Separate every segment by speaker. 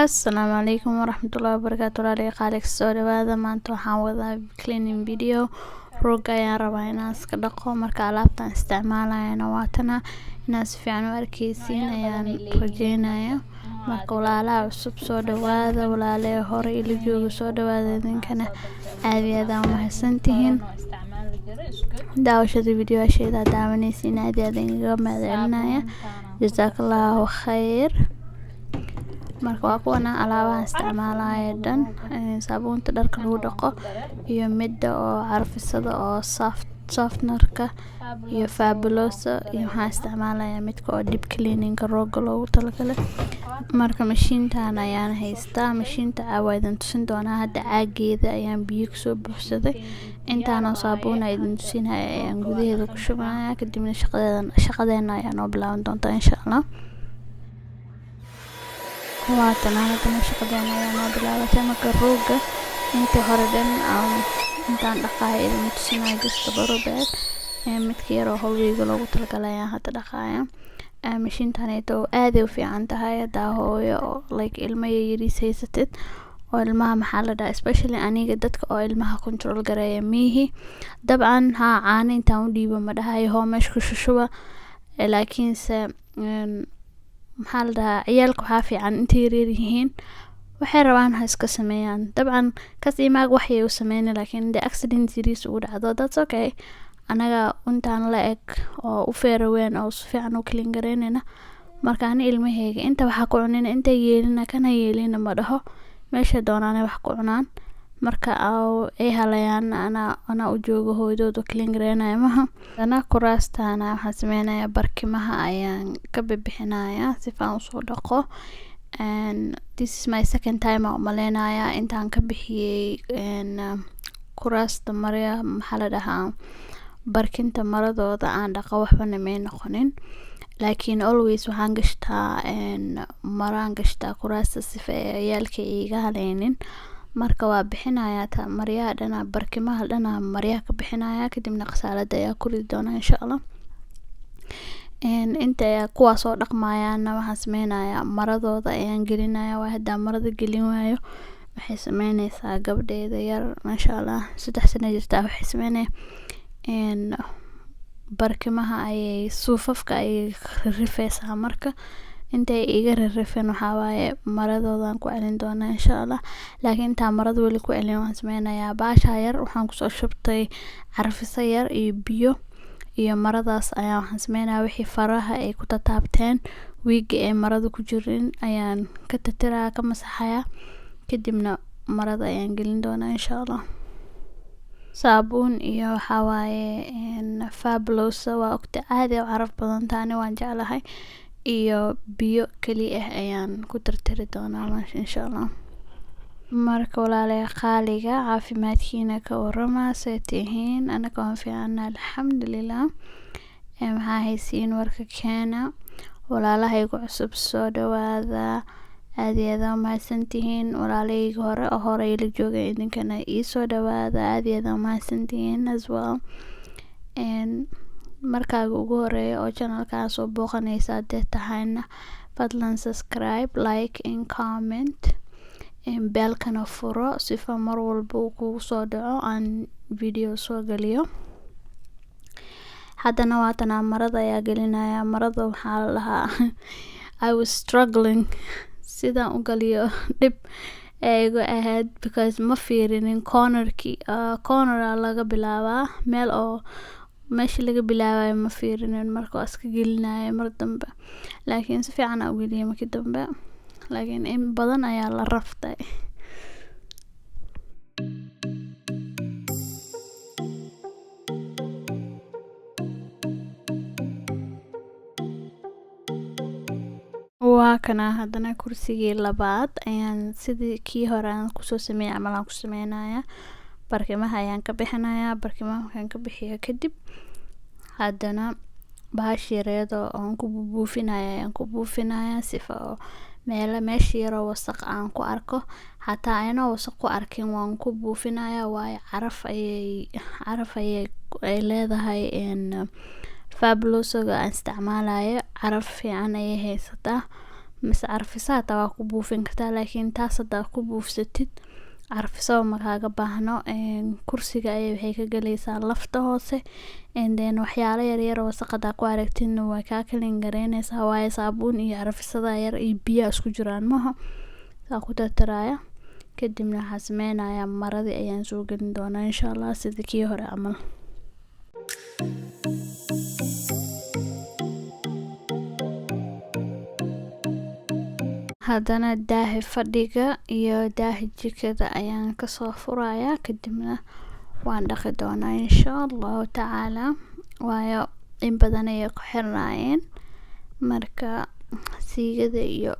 Speaker 1: Asalaamu calaykum waraxmatullaahi wabarakaatu. Walaalahay qaaliga, soo dhawaada. Maanta waxaan wadaa cleaning video. Rooga ayaan rabaa inaan iska dhaqo. Marka alaabtaan isticmaalayana waa tana. Inaad si fiican u arkeysiin ayaan rajeynaya. Marka walaalaha cusub, soo dhawaada. Walaalaha hore ila jooga, soo dhawaada. Idinkana aad iyo aad aan umahadsantihiin daawashada videoyaasheeda aad daawaneysiin. Aad iyo aad igaga mahadcelinaya, jazakallahu khayr. Marka waa kuwana alaabaha isticmaalaya dhan: saabuunta dharka lagu dhaqo iyo midda oo carfisada oo soft softenerka iyo Fabuloso, iyo waxaan isticmaalayaa midka oo deep cleaningka rooga loogu talagalay. Marka mashiintan ayaan haystaa. Mashiinta waa idin tusin doonaa. Hadda caageeda ayaan biyo kusoo buuxsaday. Intaanoo saabuuna idin tusinaya ayaan gudaheeda ku shubanaya. Kadibna shaqadeeda shaqadeena ayaa noo bilaaban doontaa, insha Allah. Waatana, haddana shaqadeena ayaa noo bilaabatay. Marka rooga intii hore dhan intaan dhaqaayo idin tusinayo, just a little bit. Midka yar oo hallwayga loogu talagalay ayaan hadda dhaqaaya. Mashiintaneeto aad ay u fiican tahay haddaa hooyo oo like ilmo yaryariis haysatid oo ilmaha, maxaa la dhahaa, especially aniga dadka oo ilmaha control gareeya miihi. Dabcan haa, caano intaan u dhiibo ma dhahayo hoo meesha ku shushuba, laakiinse maxaa la dhahaa, ciyaalka waxaa fiican intay yaryar yihiin waxay rabaan ha iska sameeyaan. Dabcan kas imaag waxyay u sameyna, laakiin dee accident yariis ugu dhacdo, that's okay. Anaga intaan la eg oo u feeraweyn oo si fiican u clean gareynayna. Marka ani ilmaheyga inta waxaa ku cunina, inta yeelina, kana yeelina ma dhaho. Meesha doonaanay wax ku cunaan. Marka ay halayaan, anaa u joogo hooyadood oo clean gareynaya maha. Hadana kuraastana waxaan sameynayaa, barkimaha ayaan ka bixinayaa si aan usoo dhaqo. And this is my second time aan umaleynayaa intaan ka bixiyey kuraasta marya, maxaa la dhahaa, barkinta maradooda aan dhaqo, waxbana may noqonin. Laakiin always waxaan gashtaa maraan gashtaa kuraasta sifa ay ciyaalka iiga haleynin. Marka waa bixinayaa ta maryaha dhana, barkimaha dhana maryaha ka bixinayaa. Kadibna qasaalada ayaa ku ridi doonaa, insha Allah. Inta kuwaas oo dhaqmayaana waxaan sameynayaa, maradooda ayaan gelinayaa. Waa hadaa marada gelin waayo, waxay sameyneysaa gabadheeda yar, maasha Allah, 3 sano jirtaa, waxay sameynaya barkimaha ayay suufafka ayay ririfeysaa. Marka intay iga ririfin, waxaa waaye maradoodan ku celin doonaa, insha Allah. Laakiin intaan marada weli ku celin, waxaan sameynayaa baasha yar waxaan kusoo shubtay carfiso yar iyo biyo iyo maradaas ayaa waxaan sameynayaa wixii faraha ay ku tataabteen wiiga ee marada ku jirin ayaan ka tirtirayaa, ka masaxayaa. Kadibna marada ayaan gelin doonaa, insha Allah. Saabuun iyo waxaa waaye Fabuloso, waa ogta aad ay u caraf badan tahay, ani waan jeclahay, iyo biyo kali ah ayaan ku tirtiri doonaa, insha Allah. Marka walaalahay qaaliga, caafimaadkiina ka warama? See tihiin? Anaka waan fiicana, alxamdulilah. Maxaa haysiin? Warka keena. Walaalahaygu cusub, soo dhawaada, aad iyo aad aa umahadsantihiin. Walaalahayga hore oo hore ila joogay, idinkana iisoo dhawaada, aad iyo aad aa umahadsantihiin as well. Markaaga ugu horeeya oo channelkaa soo booqanaysa hadee tahayna, fadlan subscribe, like and comment, bellkana furo sifa mar walba uu kugu soo dhaco aan video soo geliyo. Haddana waatana, marada ayaa gelinaya. Marada waxaa la dhahaa, I was struggling sidaan u galiyo, dhib ee igu ahayd because ma fiirinin cornerkii. Corner laga bilaabaa, meel oo meesha laga bilaabayo ma fiirinin. Marka waa iska gelinaya mar dambe, laakiin si fiican aa u geliyay markii dambe, laakiin in badan ayaa la raftay. Waa kana, haddana kursigii labaad ayaan sidii kii hore aan kusoo sameeyay camal aan ku sameynaya. Barkimaha ayaan ka bixinayaa. Barkimaha markaan ka bixiyo kadib, haddana bahashi yareed oo aan ku buufinaya ayaan ku buufinaya sifa oo meelo meesha yaroo wasaq aan ku arko, xataa anoo wasaq ku arkin waan ku buufinaya, waayo caraf ayay ay leedahay. Fabulosoga aan isticmaalayo caraf fiican ayay haysataa. Mise carfisa hataa waa ku buufin kartaa, laakiin taas hadaa ku buufsatid carfiso ma kaaga baahno. Kursiga ayay waxay ka galaysaa lafta hoose, and then waxyaalo yaryar oo wasaq hadaa ku aragtidna way kaa clean gareynaysaa, waayo saabuun iyo carfisada yar iyo biyo isku jiraan maaha. Saa ku tirtiraya, kadibna waxaa sameynayaa maradii ayaan soo gelin doonaa insha Allah, sidii kii hore camal. Haddana daahi fadhiga iyo daahi jikada ayaan kasoo furayaa, kadibna waan dhaqi doonaa insha Allahu tacaala, waayo in badan ayay ku xirnaayeen. Marka siigada iyo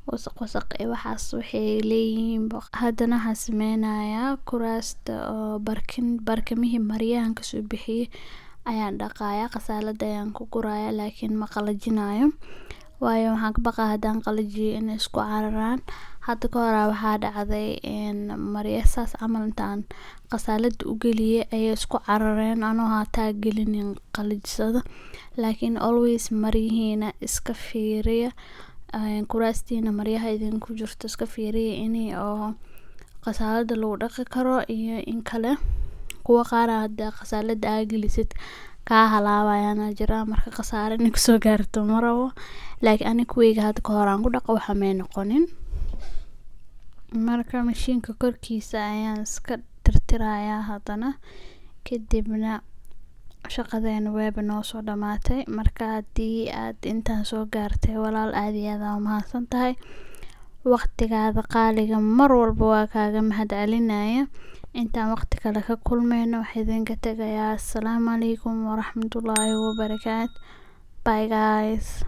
Speaker 1: wasaq wasaq iyo waxaas waxay leeyihiin. Haddana waxaan sameynayaa kuraasta oo barkin barkimihii maryahan kasoo bixiyay ayaan dhaqayaa, qasaalada ayaan ku gurayaa, laakiin ma qalajinayo, waayo waxaan ka baqaa haddaan qalajiyo inay isku cararaan. Hadda ka hore waxaa dhacday in marya saas camal intaan qasaalada u geliyay ayay isku carareen anoo hataa gelinin qalajisada. Laakiin always maryihiina iska fiiriya, kuraastiina maryaha idinku jirto iska fiiriya inay oo qasaalada lagu dhaqi karo iyo in kale. Kuwa qaar hadda qasaalada aa gelisid kaa halaabayaan jira, marka khasaare inay kusoo gaarto ma rabo. Laakiin ani kuweyga hadda ka hor aan ku dhaqo waxa may noqonin. Marka mashiinka korkiisa ayaan iska tirtirayaa haddana, kadibna shaqadeena wayba noo soo dhamaatay. Marka haddii aad intaan soo gaartay, walaal, aad iyo aad aa umahadsan tahay. Waqtigaada qaaliga mar walba waa kaaga mahad celinaya. Intaan waqti kale ka kulmayno, waxaa idinka tagayaa assalaamu calaykum waraxmatullaahi wabarakaatu. Bye guys.